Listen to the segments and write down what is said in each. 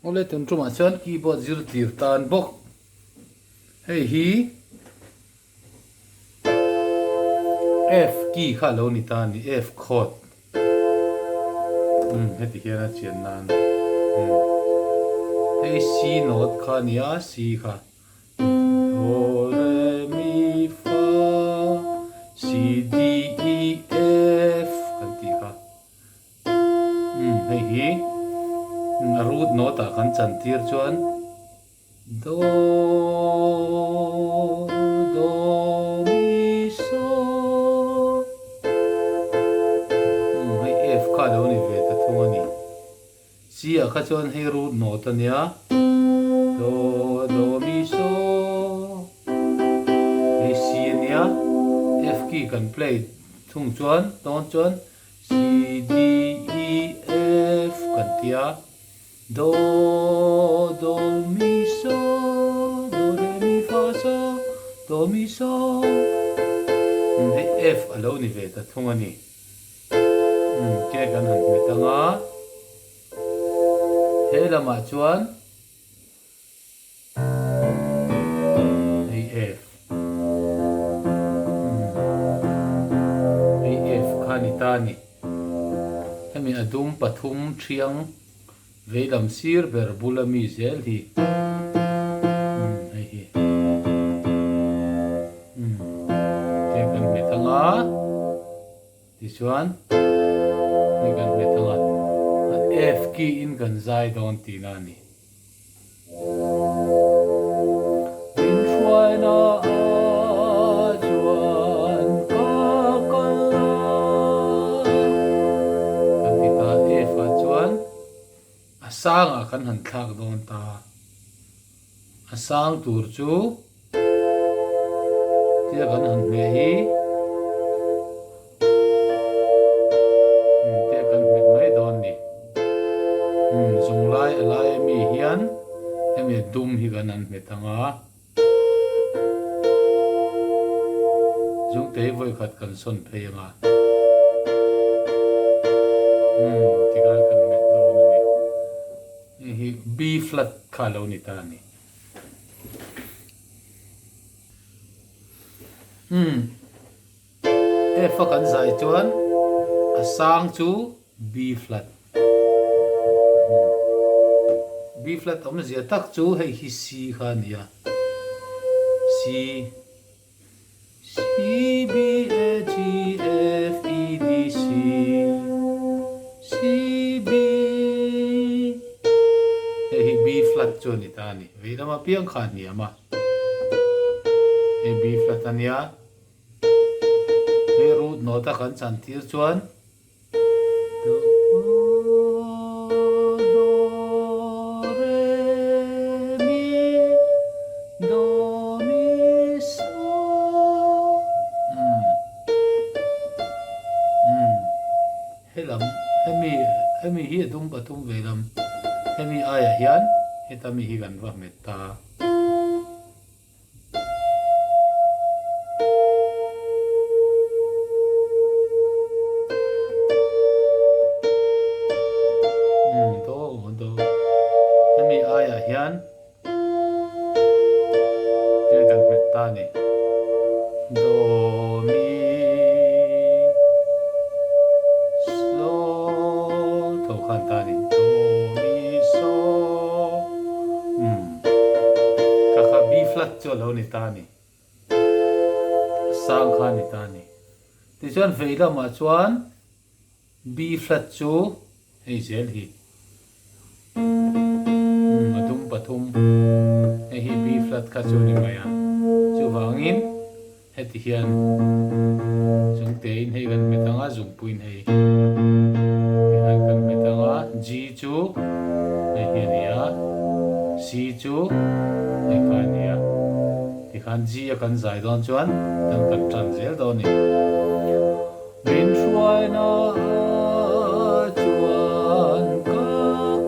Awle tun tumah chuan keyboard zir tir tan bawk. Hei hi F key kha a lo ni ta a ni, F chord. Umm heti hian a chian nan. Umm hei C note kha a nia, C kha. Do re mi fa C D E F kan tih kha. Umm hei hi a root note ah kan chan tir chuan do do mi so umm hei F kha a lo ni ve ta thung a ni. C ah kha chuan hei root note a nia do do mi so hei C a nia F key kan play thung chuan dawn chuan C D E F kan ti a, Do, Do, Mi, So, Do, Re, Mi, Fa, So, Do, Mi, So. Hei F a lo ni ve ta thung a ni. Ke kan han hmet ang a, he lamah chuan. Hei F. Hei F kha ni ta a ni. Hemi a dum pathum thiang veilam sir ber bula mi zel hi. Hei hi. Hei kan hmet anga. Tichuan, hei kan hmet anga. F key in kan zai dawn tihna a ni. Min hruaina ah chuan ka kal a. Kan ti ta F ah chuan a sangah kan han thlak dawn ta. A sang tur chu tia kan han hmeh hi tia kan hmet mai dawn ni. Zung lai a lai ami hian hemi a dum hi kan han hmet ang a. Zungtei vawikhat kan sawn phei ang a. Tikhan kan hmet dawn a ni. Hei hi B flat kha a lo ni ta a ni. Umm F a kan zai chuan a sang chu B flat. B flat awmzia tak chu hei hi C kha a ni a. C. C B A G F E D C C B Hei hi B flat chu a ni ta a ni. Vei lama piang kha a hniam a. Hei B flat a nia. Hei root note a kan chan tir chuan Do do re mi do mi so umm umm helam hemi hemi hi a dum pathum ve lam hemi aiah hian heta mi hi kan va hmet ta. Hemi aiah hian thil kan hmet ta a ni. Do mi so tho khan ta a ni. Do mi so umm. Ka kha B flat chu a lo ni ta a ni. A sang kha a ni ta a ni. Tichuan vei lamah chuan B flat chu hei zel hi. A dum pathum. Hei hi B flat kha chu a ni mai a. Chuvangin Heti hian zungtein hei kan hmet ang a, zungpuiin hei tihian kan hmet ang a, G chu hei hi a ni a, C chu hei kha a ni a, tikhan G a kan zai dawn chuan kan kan tan zel dawn a ni. Min hruaina ah chuan ka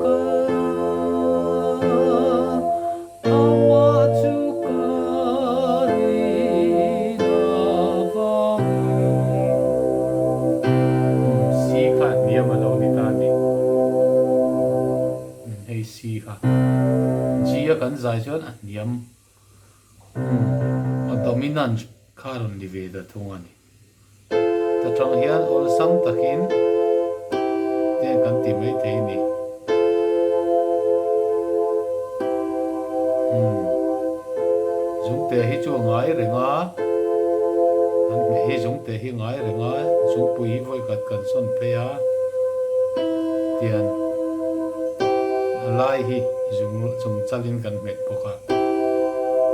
kal a. Amah chu ka rin avangin. C kha hniam a lo ni ta a ni. Hei C. C kha. G a kan zai chuan a hniam a dominant kha a rawn ni ve ta thung a ni. Ta tang hian awlsam takin tiang kan ti mai thei a ni. Umm zungte hi chu a ngai reng a, kan hmeh hi zungte hi a ngai reng a, zungpui hi vawi khat kan sawn phei a tian a lai hi zung chung chalin kan hmet bawk a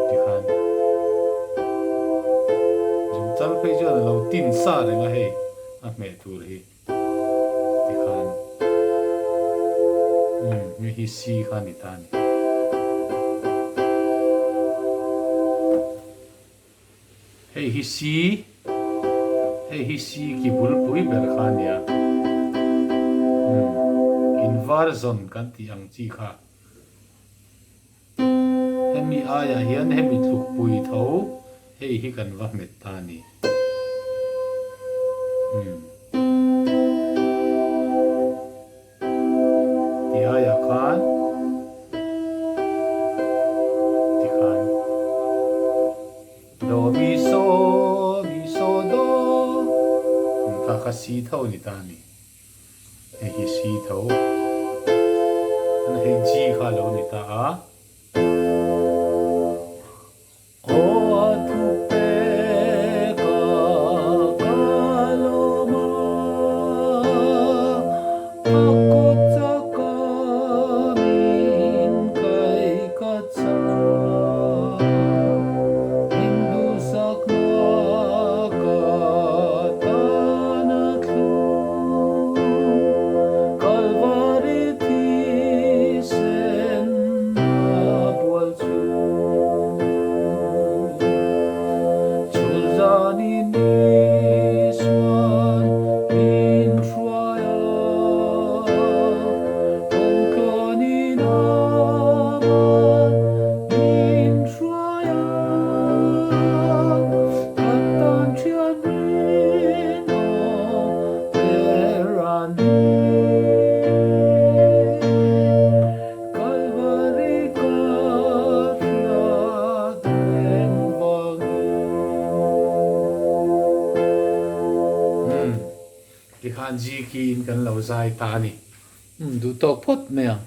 tikhan zung chal phei chuan a lo tin sa reng a hei a hmeh tur hi. Tikhan umm hei hi C kha a ni ta a ni. Hei hi C, hei hi C ki bulpui ber kha a nia. Umm inversion kan tih ang chi kha. Hemi aiah hian hemi tlukpui tho hei hi kan va hmet ta a ni. Umm. Ti aiah khan tikhan Do mi so mi so do kha kha si tho a ni ta a ni. Hei hi C tho. Hei G kha a lo ni ta a. Aw a thu pek a ka lawm a, a kawt chak a min kai ka chak. Hinduhsakna ka tan a thlum, Kalvari thisen a bual chu. Chhunzani ni suan min hruai a, kawngtluanin aman min hruai a, ka tan thian rinawm ber a ni. Kalvari ka hriat reng vangin. Umm, tikhan Ziki in kan lo zai ta a ni. Umm, duh tawk phawt mai ang.